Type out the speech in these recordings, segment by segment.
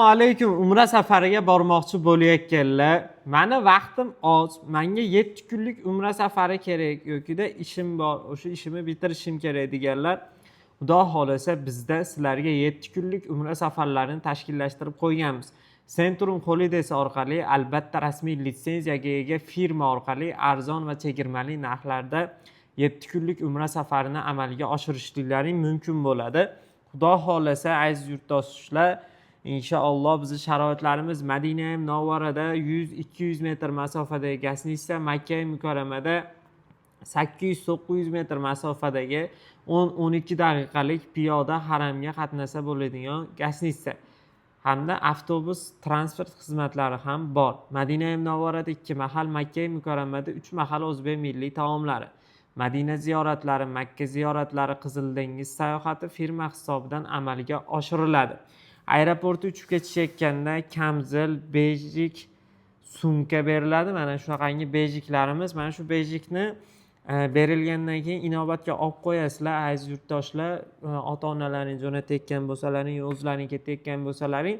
Alaykum, umra safariga bormoqchi bo'layotganlar. Mani vaqtim oz, manga 7 kunlik umra safari kerak yokida ishim bor, o'sha ishimni bitirishim kerak deganlar, xudo xohlasa, bizda sizlarga 7 kunlik umra safarlarini tashkillashtirib qo'yganmiz. Centrum Holidays orqali, albatta, rasmiy litsenziyaga ega firma orqali arzon va chegirmali narxlarda 7 kunlik umra safarini amalga oshirishliklaring mumkin bo'ladi. Xudo xohlasa, aziz yurtdoshlar, inshaalloh, bizni sharoitlarimiz: Madina Munavvarada 100-200 metr masofadagi гостиница, Makka Mukarramada 800-900 metr masofadagi, 10-12 daqiqalik piyoda haramga qatnasa bo'ladigan гостиница hamda avtobus transport xizmatlari ham bor. Madina Munavvarada ikki mahal, Makka Mukarramada uch mahal o'zbek milliy taomlari, Madina ziyoratlari, Makka ziyoratlari, Qizil dengiz sayohati firma hisobidan amalga oshiriladi. Aeroportda uchib ketishayotganda kamzil, bejik, sumka beriladi. Mana shunaqangi bejiklarimiz. Mana shu bejikni berilgandan keyin inobatga olib qo'yasizlar, aziz yurtdoshlar. Ota onalaring jo'natayotgan bo'lsalaring, o'zlaring ketayotgan bo'lsalaring,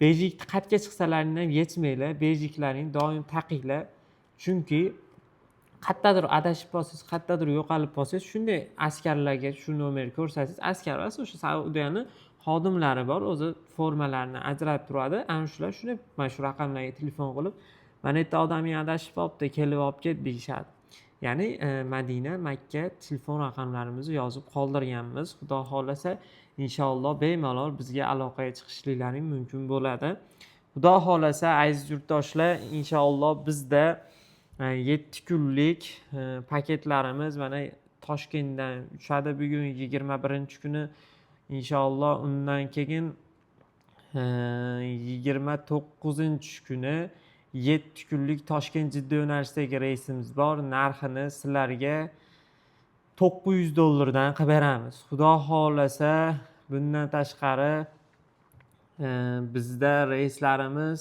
bejikni qayerga chiqsalaring ham yechmanglar, bejiklaringni doim taqinglar, chunki qayerdadir adashib qolsangiz, qayerdadir yo'qolib qolsangiz, shunday askarlarga shu nomerni ko'rsatsangiz, askar emas, o'sha Saudiyani xodimlari bor, o'zi formalarini ajratib turadi. Ana shular shunday mana shu raqamlarga telefon qilib, "Mana yerda odaming adashib qolibdi, kelib olib ket", deyishadi. Ya'ni Madina, Makka telefon raqamlarimizni yozib qoldirganmiz. Xudo xohlasa, inshaalloh, bemalol bizga aloqaga chiqishliklaring mumkin bo'ladi. Xudo xohlasa, aziz yurtdoshlar, inshaalloh, bizda 7 kunlik paketlarimiz mana Toshkentdan uchadi bugun, 21-kuni, inshaalloh. Undan keyin 29-kuni 7 kunlik Toshkent Jidda yo'nalishidagi reysimiz bor. Narxini sizlarga 900 dollardan qilib beramiz, xudo xohlasa. Bundan tashqari, bizda reyslarimiz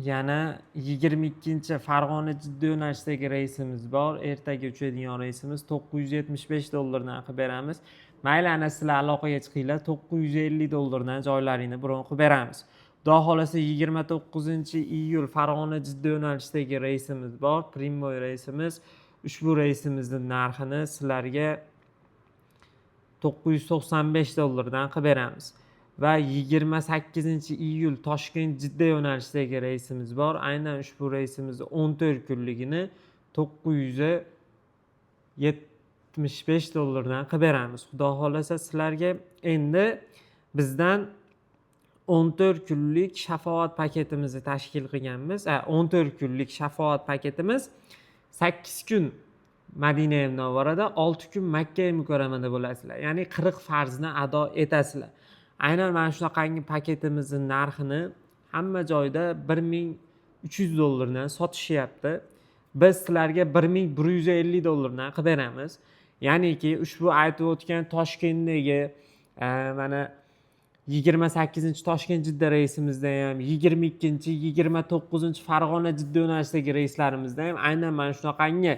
yana 22- Farg'ona Jidda yo'nalishidagi reysimiz bor, ertaga uchadigan reysimiz, 975 dollardan qilib beramiz. Mayli, ana sizlar aloqaga chiqinglar, 950 dollardan joylaringni bron qilib beramiz. Xudo xohlasa, 29-iyul Farg'ona Jidda yo'nalishidagi reysimiz bor, прямой reysimiz. Ushbu reysimizni narxini sizlarga 995 dollardan qilib beramiz. Va 28-iyul Toshkent Jidda yo'nalishidagi reysimiz bor. Aynan ushbu reysimizni 14 kunligini 975 dollardan qilib beramiz, xudo xohlasa, sizlarga. Endi bizdan 14 kunlik shafoat paketimizni tashkil qilganmiz. 14 kunlik shafoat paketimiz: 8 kun Madina Munavvarada, 6 kun Makka Mukarramada bo'lasizlar, ya'ni 40 farzni ado etasizlar. Aynan mana shunaqangi paketimizni narxini hamma joyda 1300 dollardan sotishyapti. Biz sizlarga 1150 dollardan qilib beramiz. Ya'niki ushbu aytib o'tgan Toshkentdagi mana 28- Toshkent Jidda reysimizda ham, 22-, 29- Farg'ona Jidda yo'nalishidagi reyslarimizda ham aynan mana shunaqangi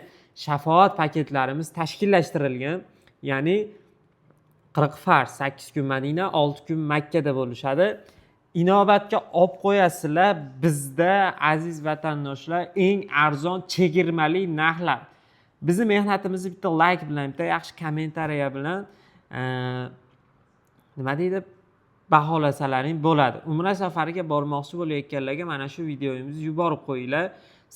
shafoat paketlarimiz tashkillashtirilgan. Ya'ni 40 farz, 8 kun Madina, 6 kun Makkada bo'lishadi. Inobatga olib qo'yasizlar. Bizda, aziz vatandoshlar, eng arzon chegirmali narxlar. Bizni mehnatimizni bitta layk bilan, bitta yaxshi kommentariya bilan nima deydi, baholasalaring bo'ladi. Umra safariga bormoqchi bo'layotganlarga mana shu videomizni yuborib qo'yinglar.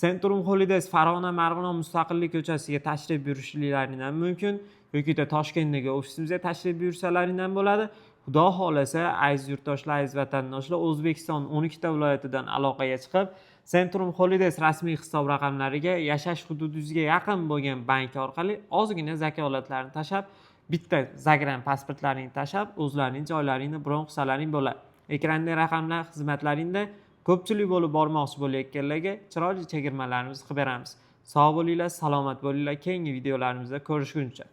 Centrum Holidays, Farg'ona, Marg'ilon, Mustaqillik ko'chasiga tashrif buyurishliklaring ham mumkin yokida Toshkentdagi ofisimizga tashrif buyursalaring ham bo'ladi. Xudo xohlasa, aziz yurtdoshlar, aziz vatandoshlar, O'zbekiston 12 ta viloyatidan aloqaga chiqib, Centrum Holidays rasmiy hisob raqamlariga yashash hududingizga yaqin bo'lgan bank orqali ozgina zakolatlarni tashlab, bitta загран pasportlaringni tashlab, o'zlaring joylaringni bron qilsalaring bo'ladi. Ekrandagi raqamlar xizmatlaringda. Ko'pchilik bo'lib bormoqchi bo'layotganlarga chiroyli chegirmalarimizni qilib beramiz. Sog' bo'linglar, salomat bo'linglar, keyingi videolarimizda ko'rishguncha.